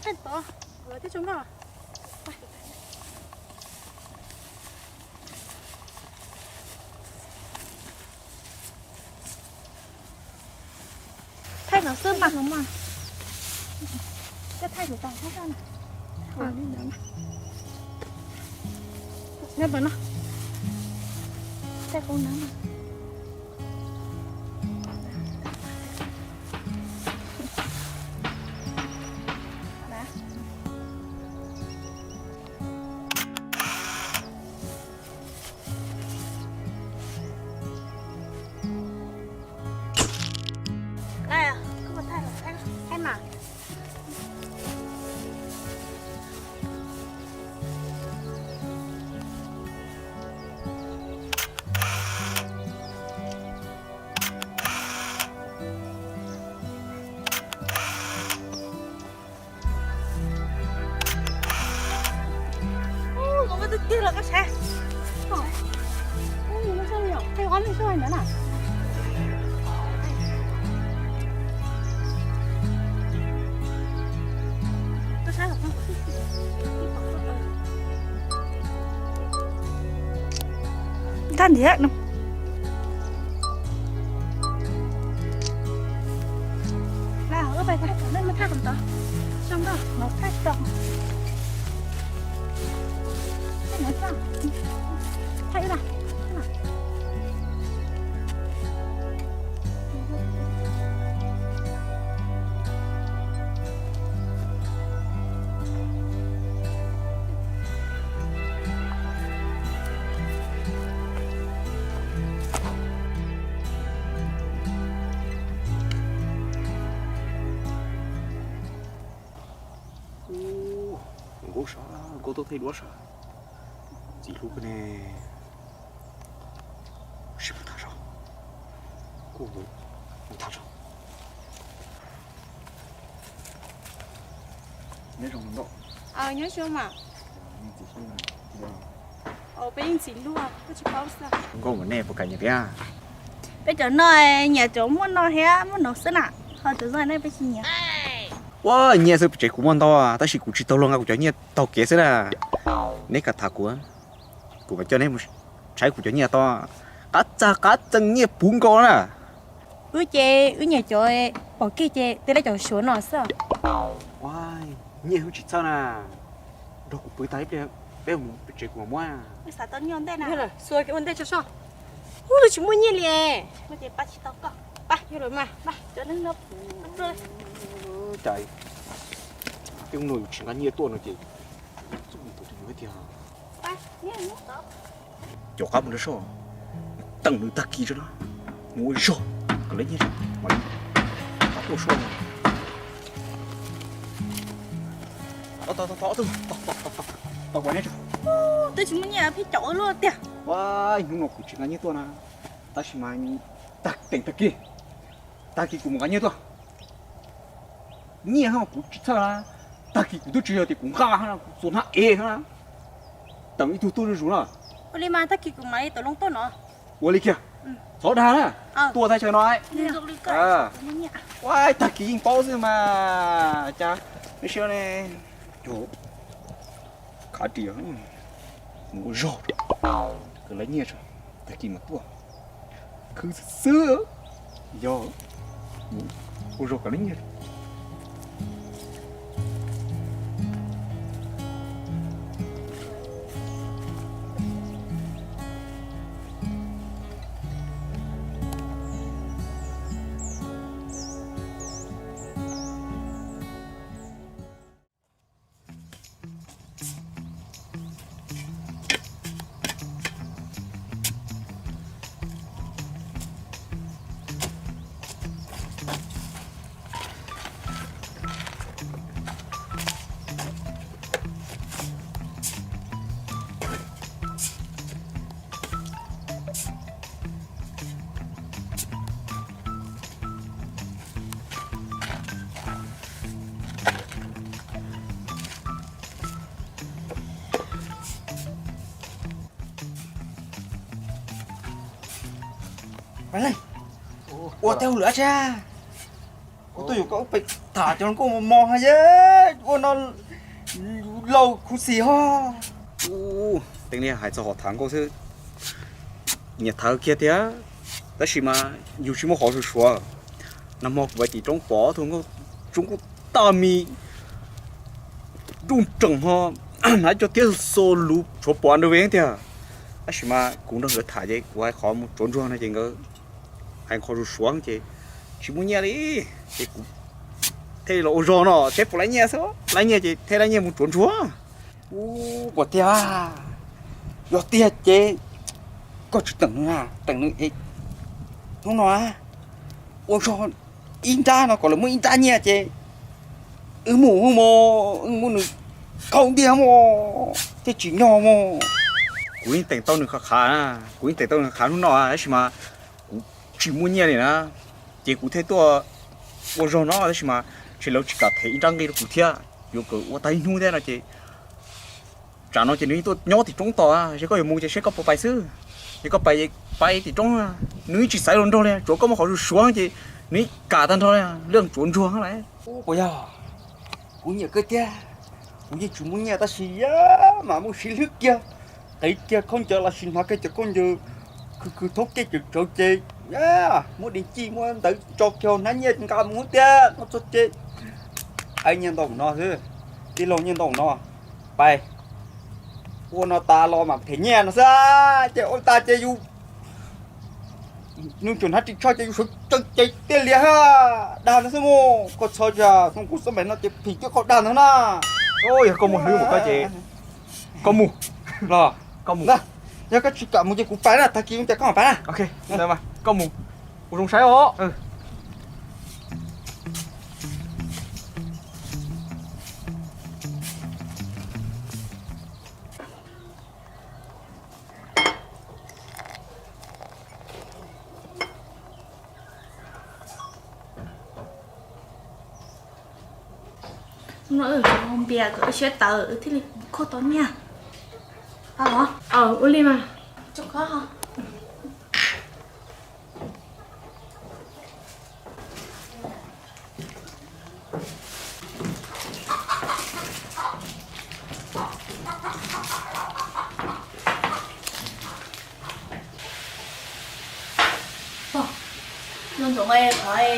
Thaij tod, lawv twb tso nkoj. Thaij no xwb mas. Thaij tus tag thaij no. Nyob ntawm no. Thaij qub no. Thaj ntiav no. Ub, nkauj sab, nkauj tuaj thej duab sab. Ntxim hlub kawg ne. Sib mus tham zog. Kuj mus tham zog. Nyob zoo ntau. Nyob zoo mas. Peb yeej ntxim hlub, koj tsis paub xwb. Nkauj mas nej puas kam nyiam thiab? Peb cov no nyiam cov muaj no thiab muaj no xwb na, ho cov zog nej peb tsis nyiam. Ua nyiaj xwb, tsev kuv muaj ntau tab sis kuv tsis tau luag nqa kuv cov nyiaj taug kev xwb na. Neb kam tham kuv, kuv mam coj neb mus tshaib kuv cov nyiaj tod. Qab txag qab txeeg nyiaj puv nkaus na. Wb ces wb nyiam cov pom kev ces tej lawv cov suav no xwb. Nyiaj wb tsis txhawj na. Nrog kuv pw tag ib pliag, peb mus peb tsev kuv mam muab. Xav tau nyiaj ua ntej na. Xua kev ua ntej tso soj. Ub, twb tsis muaj nyiaj li. Muaj ces pab tsis tau koj. Pab, yog lawm mas. Pab, cov neeg no. Cas tej no yus tsis nqa nyiaj tuaj no ces txuj tus twg yuav tiag. Cov qab mus rau soj, teem nws tag kis tso na, mus ua zog kom lawv nyiaj mam li tuaj soj. Twb tsis muaj nyiaj pheej caum luaj tiag. Ua hnub no kuv tsis nqa nyiaj tuaj na, tab sis mas tag teem tag kis, tag kis kuv mus nqa nyiaj tuaj. Nyiaj ho kuv tsis txhawj na, tag kis kuv twb tsis yog tias kuv nqa, kuv txuas hnab ev na, teem ib tug tuaj zuj zus na. Ua li mas tag kis kuv mam li tau loo tuaj no. Ua li kiag, txhob dag na, tuaj tag chaw no. Ua tag kis yeej paub xwb mas, cas mej siab ne. Khav riam, mus ua zog kom lawv nyiaj tso, tag kis mas tuaj. Khwv xwb xwb, yog ua zog kom lawv nyiaj. Ua teb hauj lwm dab tsi? Kuv tuaj yuav koj ub pem. Tham cov nkauj mos mos ha ye, ua no laus khuv xim ho. Ub, teeb li hais txog hom tham nkauj xwb, nyiam tham kiag tiag, tab sis mas yus tsis muaj qhov suav suav. Nag hmo kuv pais tim roob pom tus nkauj tsuab nkuj tag mis nruj nreem ho hnav cov tiab xo luv tshuav pos ntawd ve tiag. Tab sis mas kuv nrog nkawd tham ces kuv hais qhov mus tsuav ntsuag no ces nkawd hais qhov suav suav ces tsis muaj nyiaj li. Ces kuv thiaj li los ua zog no seb puas laib nyiaj xwb, laib nyiaj ces thiaj laib nyiaj mus tsuav ntsuag. Ub, puas tiag? Yog tiag ces koj tsis teem nws, teem nws es hnub no ua zog ib nrab no kom lawv muaj ib nrab nyiaj ces wb mus mog, wb muab nws khau ntiag mog, thiaj tsim nyog mog. Kuv yeej teem tau nws qhov qhav, kuv yeej teem tau nws qhov qhav hnub no tab sis mas kuv tsis muaj nyiaj li na, ces kuv thiaj tuaj ua zog no tab sis mas ntshe lawv tsis kam them ib nrab nqi rau kuv thiab, yuav kom ua tag ib hnub thiab no ces tsam no ces nws yeej tuaj nyob tim roob tos, yog koj yuav mus ces seb koj puas pais xwb. Yog koj pais, pais tim roob, nws yeej tsis xaiv los nrog li, tsuav koj muaj qhov suav suav ces nws yeej kam tag nrho li, leej tsuav ntsuag lawm. Puas yog? Kuv nyiam koj tiag, kuv yeej tsis muaj nyiaj tab sis mas muaj siv hlwb kiag, qiv kiag khaub ncaws los sis hnav kiag cov khaub ncaws khwv khwv thoob kej cawv tsawv ces muab dees cij muab ntawv tso kiag hnab nyiaj nqa mus tiag no txog ces. Ai, nyiaj ntau no xwb, tij laug, nyiaj ntau no, pais ua no tas los mam them nyiaj no xwb, ces ua tas ces yus nws tseem hnav ris tsho ces yus sawv tsees ces tiaj lias ha, dag ntawd xwb mog. Koj txhob yog xoo kuv xab mais no ces phim coj koj dag ntawd na. Yog koj muaj hlwb npaum koj ces koj mus los, koj mus. Yog koj tsis kam mus ces kuv pais na, tag kis ua cas koj mam pais na. Koj mus, ua zoo saib os. Hnub no wb tseem haus npias kom wb siab tawv wb thiaj li khuj tau nyiaj. Aw, ua li mas. Zoo ntsoov qhov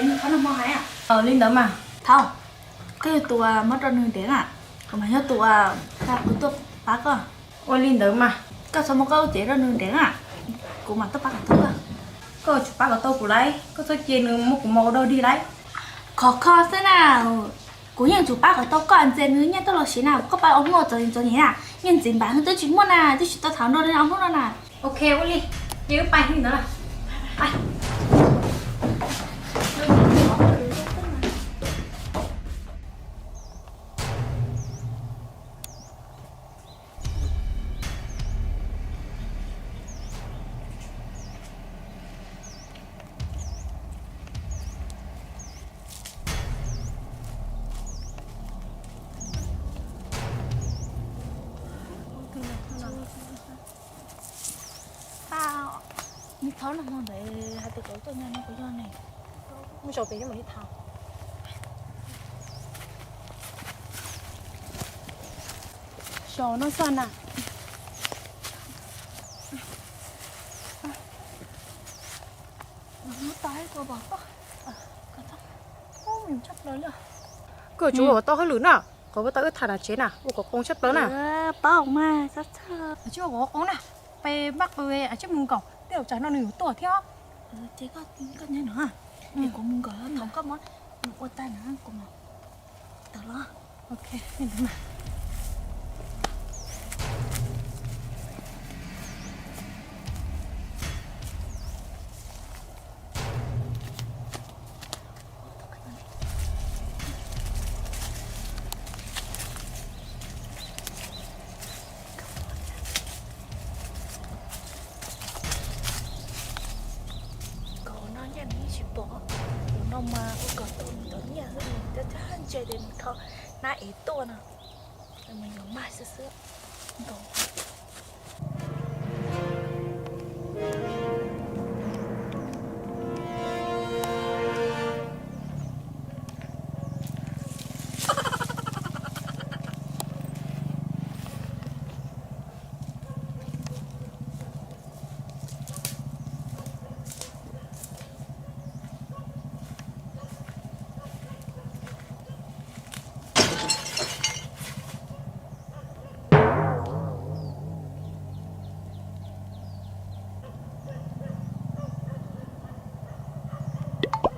nws qhov nag hmo hais. Li ntawd mas thaum koj yog tus muab rau nws deev na, kuv mas yog tus, kuv tuaj pab koj. Ua li ntawd mas koj txhob muab koj lub cev rau nws deev na, kuv mam tuaj pab kom tau koj. Koj tsis pab kom tau kuv lauj, koj txhob cia nws muab kuv mos ua dog dig lauj. Khov kho xwb na, kuv yeej tsum pab kom tau koj ntxiv nws nyiaj tuaj los siv na, koj pab ob hnub txom nyem txom nyem na, nyiaj ntxiv npaum twb tsis muaj na, twb tsis tau thaum nrog ob hnub no na. Ok, ua li, ces wb pais li ntawd. Pab, nws thaum nag hmo ntawd hais tias kom tuaj nyob no kuv yog ne. Mus zaum pem mam li tham. Zaum no xwb na. Hnub tau ib tug pom toj, ub, tshaj plaws li. Koj tsuas ua tau hauj lwm na, qhov ua tau wb tham na tsev na ua kom qoo tshaj plaws na. Paub mas, tsis ua kom qoo na, peb pab qw, tsib mus nkaum tej zaum tsam no nws yuav tuaj thiab. Ces koj nyob no, es kuv mus nkaum thaum koj muab ua tag na kuv mam tawm los. Nkaum no nyiaj nws yeej tsis pom, nkaum no mas ua kom tau nws cov nyiaj xwb, nws cab cab ntse ces nws thov nab ev tuaj no, mas yuav mag xwb xwb. Nkaum.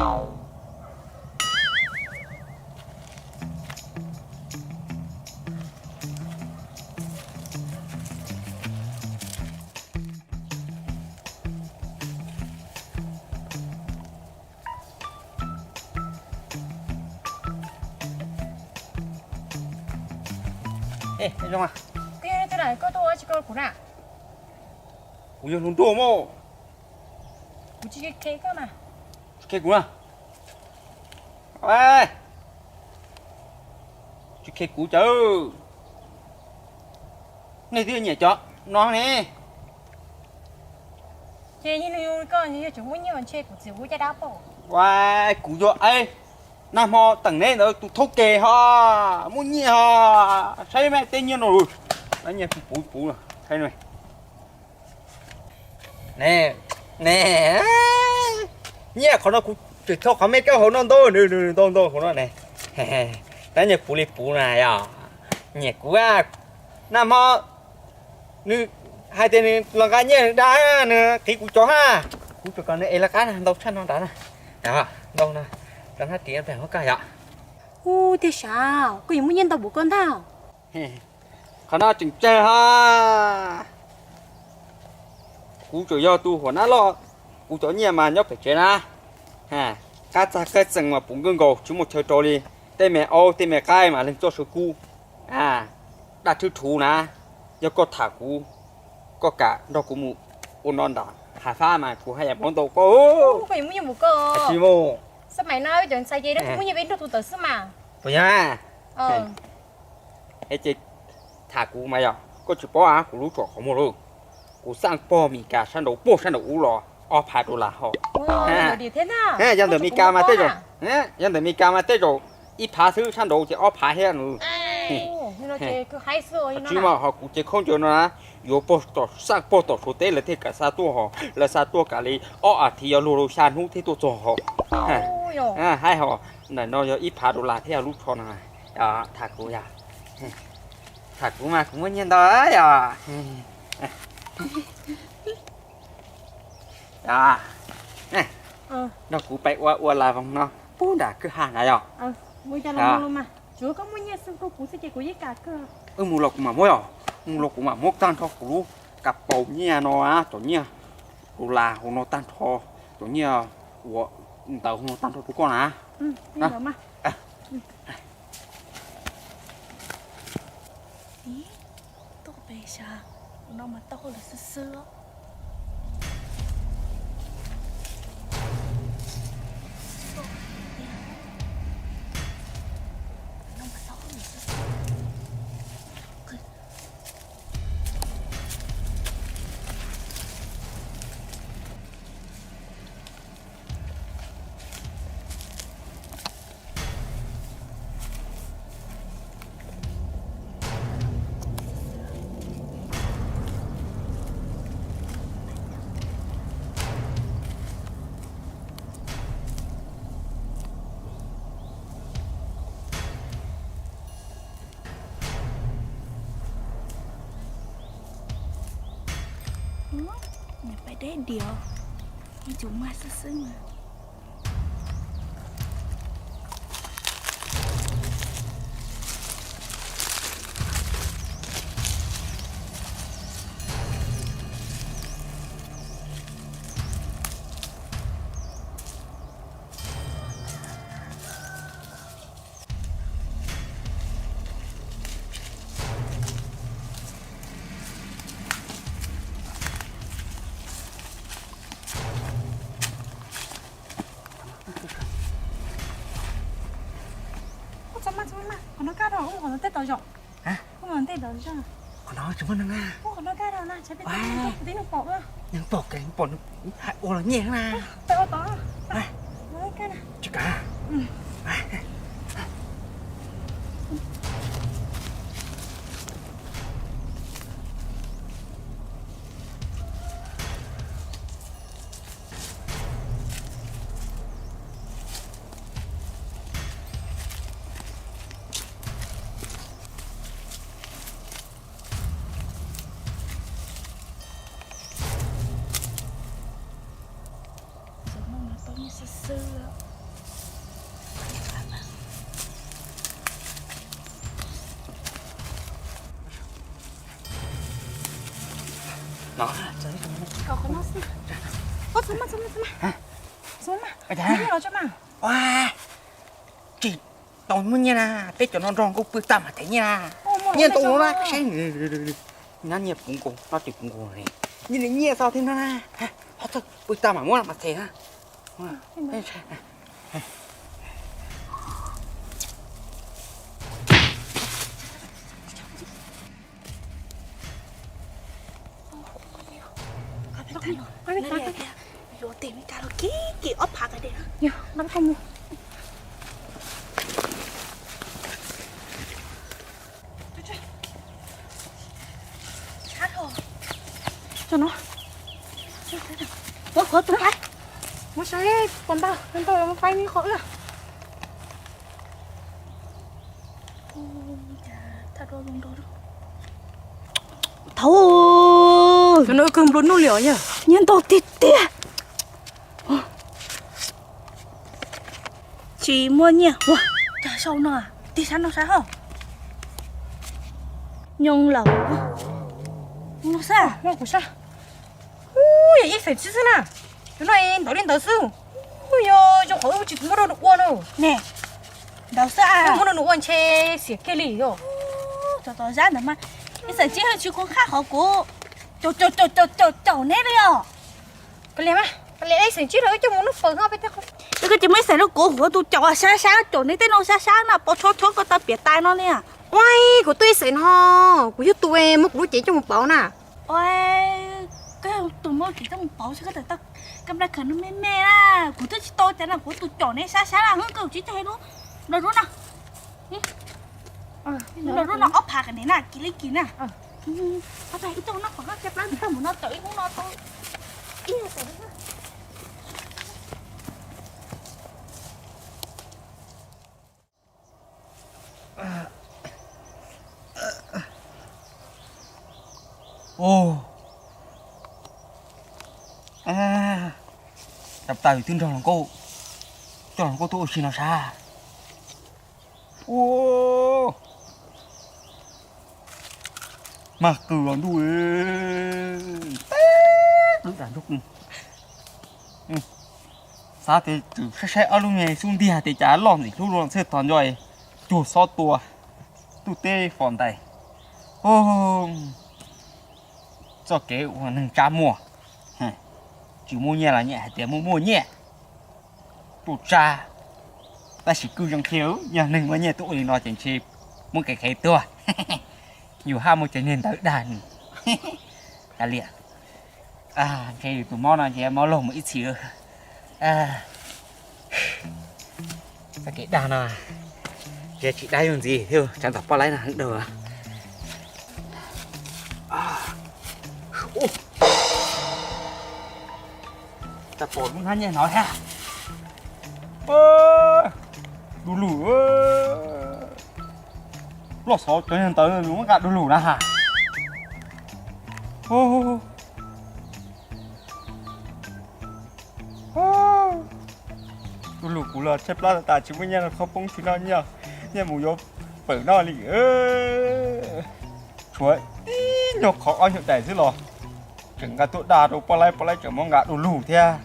Ej, zoo a. Koj yog leej twg na, koj tuaj ua tsi rau kuv na? Kuv yog hluas nraug mog. Kuv tsis khe koj mas. Tsis khe kuv na? Tsis khe kuv cas? Nej twb nyiam cov no ne. Ces yog koj yog tseem muaj nyiaj mas ntshe kuv txiv kuv caj dab pom. Ua, kuv yog, nag hmo teem neb ntawd tus thaub ke ho muaj nyiaj ho, saib mas tej nyiaj no, nyiaj puv puv, saib ne. Ne, nyiaj qhov no kuv tseem thau qhov me kab hauv no ntau, ntau ntau hauv no ne. Tab nyiaj puv li puv na yog, nyiam kuv a. Nag hmo nws hais tias nws los nqa nyiaj da, nws qiv kuv cov hab, kuv tseem kom nws ev lawv qab na, ntau tshaj no nrad na. Ntau no, rau hnab ris pem muab koj yom. Ub, tiag sav, koj yuav muaj nyiaj ntau npaum koj ntag. Qhov no tseem tsawg ha. Kuv tseem yog tus huam nab loj, kuv cov nyiaj mas nyob pem tsev na. Qab txag qab txeem mas puv nkawj nkaus tsis muaj chaw rau li. Tej me aub tej me qaib mas leej txoj saw kub. Daj thwb thuv na, yog koj tham kuv, koj kam nrog kuv mus ua no nram hav fab mas kuv haj yam muab ntau koj. Tsis mus. Xab maim no cov ntxhais ces muaj nyiaj peb nrog tus tawm xwb mas. Puas yog? Es ces tham kuv mas yog koj tsis paub kuv lub tshuam qhov muag lauj. Kuv xaj pog Mes Kas sab nraud puag sab nraud ub los ob phav dollar ho. Yog ntawm Mes Kas mas tej zaum, yog ntawm Mes Kas mas tej zaum ib phav xwb, sab nraud ces ob phav thiab. Tsis mas ho kuv cev khaub ncaws no na, yuav pog, xaj pog tom Suav teb lawv thiaj kam xa tuaj ho, lawv xa tuaj kam li ob as thiv yuav luag rau xya hnub thiaj tuaj txog ho. Haib ho, ntawm no yog ib phav dollar thiab yog lub tsho no. Tham kuv yog, tham kuv mas kuv muaj nyiaj ntau yog. Nrog kuv pais ua ua las voos no pub nram kwj ha na yog. Wb mus los kuv mam muab yog, mus los kuv mam muab tag nrho kuv lub kas paus nyiaj no, cov nyiaj dollar hauv no tag nrho, cov nyiaj ua ntawv hauv no tag nrho rau koj na. Tuaj pem xya, no mas tau hauj lwm xwb xwb. Nws pais deb diam, ib tug mag xwb xwb mas. Ub, txhob maj, txhob maj, qhov no kaj dhau, ub, qhov no tej tod zom. Ub, qhov no tsis muaj neeg na. Ub, qhov no kaj dhau na, tsam peb tib nug pom, nws pom kev pom nws hais ua los nyiaj na. Peb ua tod. Tsis kav. Xyov no mas tau nyiaj xwb xwb. Ua, tsis tau muaj nyiaj na, peb cov no nrog nkauj pw tag mam them nyiaj na. Nyiaj ntau no na, saib, nyiaj puv nkaus no, tsis puv nkaus li. Nyiaj, nyiaj txog thiab no na, ho txog pw tag mam muab mam them na. Yuav tes me ka los kev kev ob phav kas des na. Tso no. Ua qhuav tus qaib. Muab saib puas ntau, ntau muab faib neb qhov wb. Thaum no kawg nplua nuj li os yog. Nyiaj ntau tiag tiag. Tsis muaj nyiaj ua, cas sau no, tig sab no saib ho. Nyob lawm, no xwb. Yog ib feem tsib xwb na, tus no ntawd li ntawd xwb. Yog zoo qhov wb tsis muab rau nws ua na. Ne, ntawd xwb, muab rau nws ua ntshe xiam kiag li yog. Tom tom zab ntawd mas, ib feem tsib ho tsis kub qhab qhov kuv caum caum caum caum caum neb li os. Kav liam, kav liam, ib feem tsib rau wb coj mus noj fawm no peb tej qhov. Koj tsis muaj ib feem rau kuv, kuv tus caum sab sab, caum neb tej no sab sab no, pov tshob tshob koj tau piam tais no li. Ua, kuv tuaj ib feem no, kuv yog tus muab kuv lub cev coj mus pauv na. Ua, koj yog tus muab cev coj mus pauv, koj tawm tau kab nplai khawm no me me na, kuv twb tsis tau cas no, kuv tus caum neb sab sab na, koj tsis tau lub, los rub no. Los rub no ob phav kas des na, kis li kis na. Ib tug noj qhov no, caj plab tag mus no tawm ib hnub no tau ib tawm. Ua, tab sis twb nrog hluas nkauj, coj hluas nkauj tuaj ua si no sab. Ua, mag kawg los ntuj, teb lub dag nrog. Xav tias tseem saib saib ob lub me xub ntiag tias cas loj ntxim hlub luaj txhij tog nco cuag xob tua tuj teb fos ntais. Txoj kev ua neeg tsab muag, tsis muaj nyiaj los nyiaj hais tias muaj muaj nyiaj. Tuaj tsab, tab sis kuj zoo thiab, yog neeg muaj nyiaj tuaj ua li no ces ntshe muab kev qhev tuag. Yus haj muaj cov niag ntawv dag nws. Kav liam, ntshe yus tus mob no ntshe mob laug mus ib txhis. Txoj kev dag no ntshe tsis dab yuav ntxiv thiab, tshav ntom poj laib no heev dhau. Tau pom lub hnab nyiaj no thiab. Du lug, loj xov cov niag ntawd nws muab nqa du lug na ha. Du lug kuv los tshaib plab tas tas tsis muaj nyiaj qhov poob tsis noj nyiaj, nyiaj mus yuav fawm noj li. Tshuav ib nyuag qhov ob nyuag daim xwb los tseem nqa tuaj dag rau poj laib, poj laib tseem muab nqa du lug thiab.